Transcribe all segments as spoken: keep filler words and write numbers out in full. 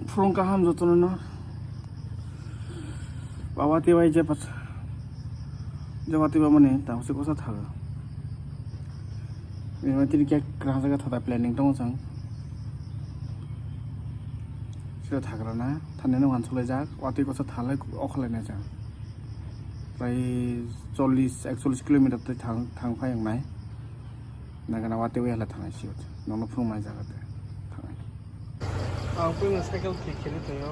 Phwrwng kaham jotono no. Baba tei bai je pat-, je watwi bamani tangsi kosa thago. Bini tini khe kwrang jaga thata planning tongo chwng. Sida thagra na, thani no wansuk laijak, watwi kosa thalai okholai na chwng. Prai chollish, ekchollish kilometer tei thang, thang phai wngnai. Nagana watwi hala thangnai siyot. Nono phwrwng mai jaga tei thangnai. Ang pwino cycle thik khe tongyo.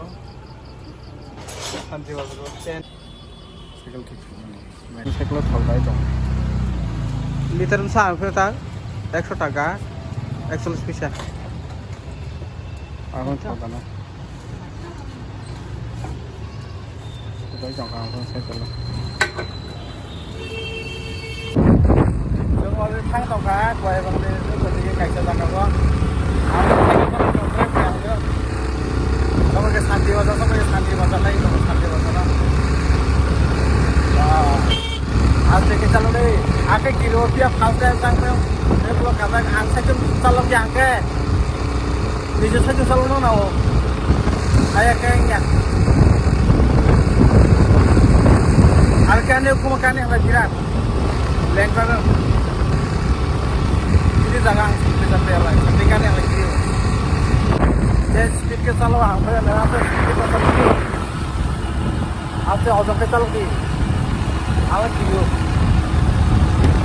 Santi Bazar o stand. Cycle thik khe mani. Cycle thok bai tong. Liter bwsa ang phino tang ekso taka, ekchollish pisa. Ang thok dano. Doi jong kang kong cycle. Jong already thang tong kha, koi bang de, de, de, kaisa jaga o. Ang cycle ko tong kha, ang de. Tamo ke Santi Bazar, tamo ke Santi Bazar lai, tamo Santi Bazar na. Wah. Aste ke chalo de, ake kiro pia first time thang kha. De, pulo kabang ang cycle chalo ke ang ke. Nijo side o chalo no na o. Aya kaya. Ar kane kuma kane ala birat. Lengkar. Ini jaga ang speed ke sampai ala. Sampai kane ala kiri. Je speed ke chalo ang. Apa yang ada speed ke chalo kiri. Aste ojok ke chalo di. Awa kiyo.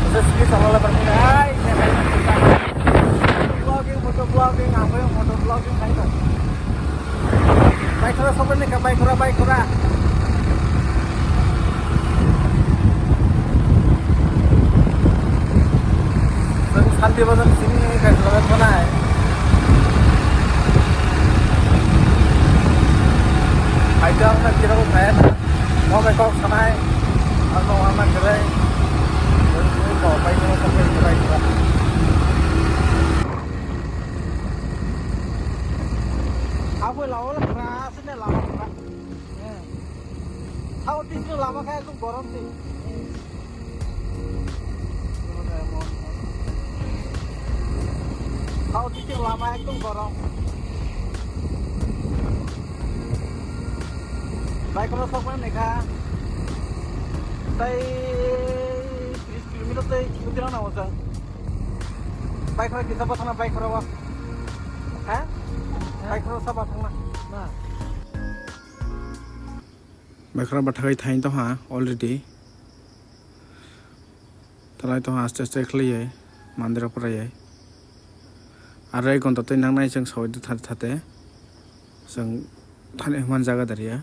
Ose speed chalole parmi na. Ai, vlogging, motor vlogging, awa motor vlogging khai na. Bike khora sobe ne ka bike khora, bike khora. Santi Bazar sini kai khora khora. Hai jang na kira ko kaya na. Mo bai kok sanai. Ang no ang na kira. Ko bai ko ko bai ko bai ko. Abo lawa la khra sini lawa khra. Thao tini lama kaya tu borom ti. Thao titi lama ekdom gorom. Bike rok sok mani kha. Tai tris kilometer tai scooty rok nango chwng. Bike rok kisa bathana bike rok. Ha? Bike rok sa bathana. Bike rok bathagwi thain tongha already. Talai tong aste aste khlaiwi mandir o pwraiwi. Aro ek ghonta twi nangnai chwng soi thate thate. Chwng thani hwnmani jaga dariya.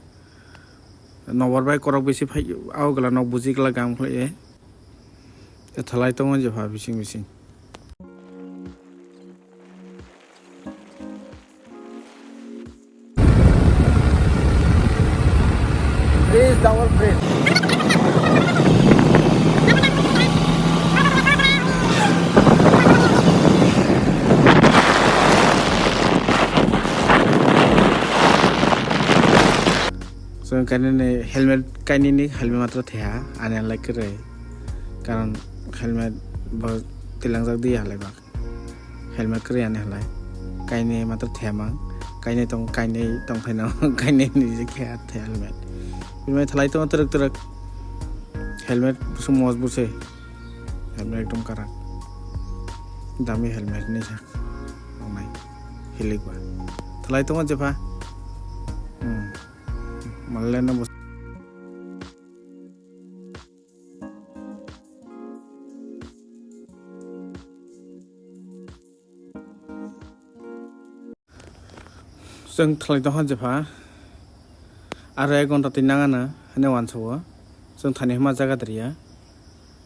Nokbar bai korok bisi phai o gla nok buji gla gam khlaiwi. Thalai tongo jepha bising bising. Bridge, double bridge. Chwng kainwi ni helmet, kainwi ni helmet matro thaiha, ani like kwrwi. Karon helmet bo tilangjak di halai bak. Helmet kwrwi ani halai. Kainwi matro themang. Kainwi tong, kainwi tong phaino, kainwi ni je khe thai helmet. Bini thalai tongo twrwk twrwk. Helmet busu mos busu. Helmet ekdom karak. Dami helmet ni sak. Wngnai. Hilik ba. Thalai tongo jepha. Hmm. Malai no bus- Chwng thalai tongkha jepha, aro ek ghonta twi nangano hwnwi uansukgo. Chwng thani hwnma jaga dariya.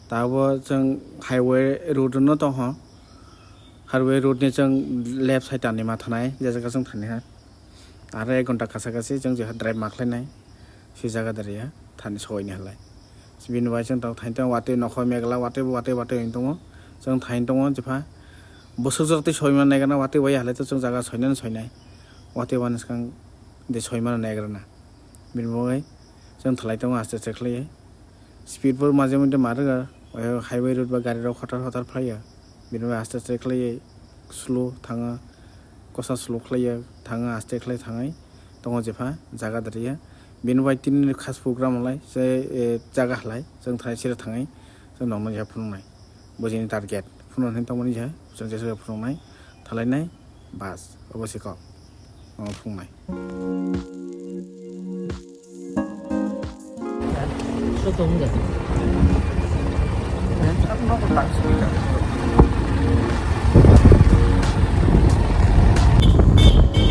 Tabuk chwng highway road no tongkha. Highway road ni chwng left side ani ma thanai, je jaga chwng thani ha. Aro ek ghonta kasa kasi chwng jeha drive ma khlainai, si jaga dariya thani soini halai. Bini bai chwng tong thain tong watwi nokhor megla watwi watwi watwi wng tongo. Chwng thain tongo jepha bwswk jora twi soima naigana watwi bai halai to chwng jaga soinani soinai. Watwi bani swkang de soimano naigrana. Bini bagwi chwng thalai tongo aste aste khlaiwi. Speed bo maje moddhe ma rwga, highway road ba gari rok hotar hotar phlaiya. Bini bagwi aste aste khlaiwi slow thango, kosa slow khlaiya thango, aste khlai thangwi Tongo jepha jaga dariya. Bini bai tini khas program lai se, eh, jaga halai. Chwng thai sira thangai. Chwng nokno ya phunuknai. Bojini target. Phunuknai tongmani ya. Chwng jesa phunuknai. Thalainai. Bas. Obo se kok. Omo phunuknai.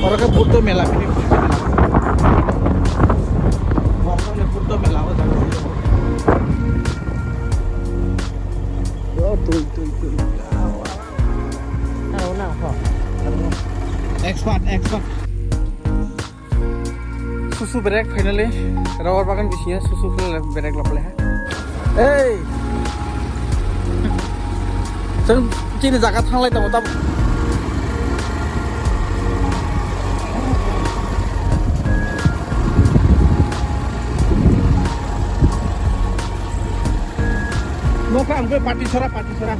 Oro khe Buddha mela phini. Buddha mela o jaga. O tui, tui, tui. Expert, expert. Susu berek finally, rubber bagan bisingo susu finally berek laplai ha. Hey! Chwng chini jaga thanglai tongo tab. Nokha ang bai pati sora, pati sora.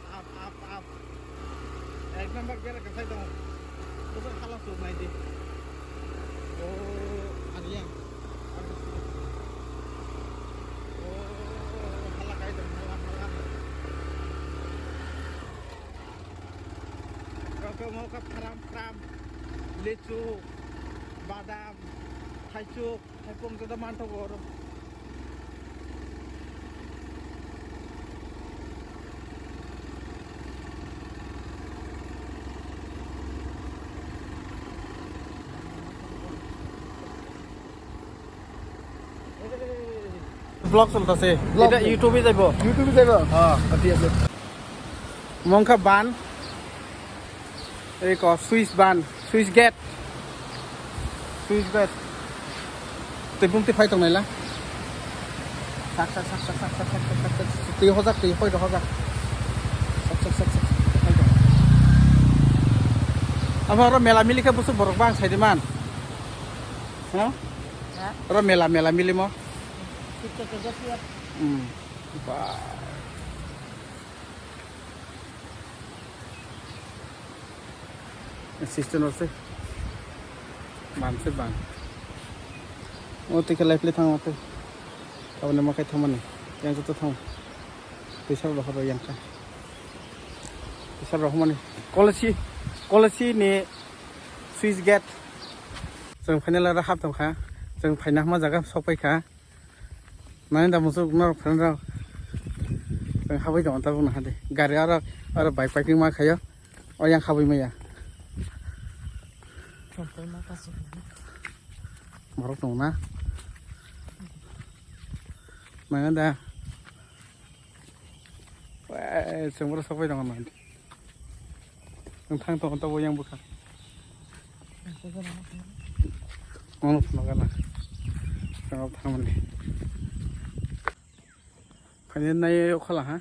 Up, up, up. Ek number gear kwthai tongo. Bwswk hala chuk nai di. O, ariya. O, hala kai tong, hala, hala. Kau, kau mau ke farm, farm. Lichu, badam, thaisuk. Hai pung joto manthogo oro. Vlog cholta se. Vlog. Eta YouTube-e jaibo. YouTube-e jaibo? Ha. Ati ase. Mongkha ban. Ei ko switch ban, switch gate. Switch gate. Tei bumti phai tong naila. Sak, sak, sak. Tei hojak, tei hoi hojak. Sak, sak, sak, sak. Phai tong. Abo oro mela mili khe busuk borok bang sai di man. Ha? Ha? Oro mela, mela mili mo. Tiktok ke gosiap. Hmm. Ba. Assistant ase. Ban se ban. O tike life le thang ote. Tabone ma khai thamani. Yang joto thang. Pisa rohor yang kha. Pisa rohmani. Kolesi, kolesi ni switch gate. Chwng final aro hap tong kha. Chwng phaina hama jaga sok pai kha. Nai da musuk norok friend rok. Tang habwi tong ta buna hade. Gari aro, aro bike parking ma khayo. O yang habwi maya. Borok tong na. Nai da. Wah, chwng borok sok pai tong na. Nwng thang tongo tabuk yang bwkha. Ano phano gana. Ano thangmani. Phainai nai okhala ha.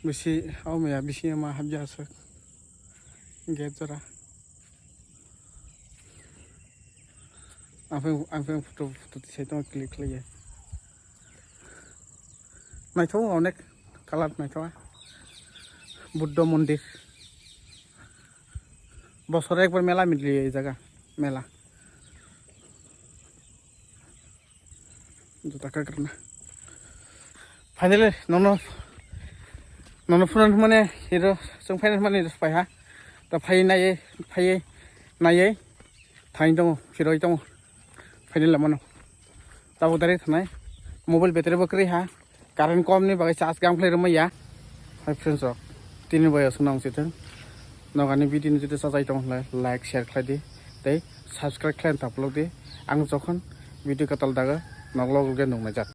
Bisi aw maya bisi ma habya aswk. Gate jora. Ang phai, ang phai photo, photo tisai tongo click khlaiya. Naithok onek colour naithok. Buddha mondir. Bosor ekbar mela mili o jaga. Mela. Juta kakarna. Finally, nono, nono phone mane hero, chwng finally mane hero pai ha. Ta phai nai, phai nai, thai tongo, phiroi tongo. Finally lamano. Tabuk direct thanai. Mobile battery bo kwrwi ha. Current kom ni bagwi charge gang khlai rwmaya. Hai friends rok, tini bai aswk nang sithwng. Nokani video ni jodi chajai tong hwnle like, share khlai di tei subscribe khlai ta phlok di. Ang jokhon video kwtal dago nok logo khe nuknai jak.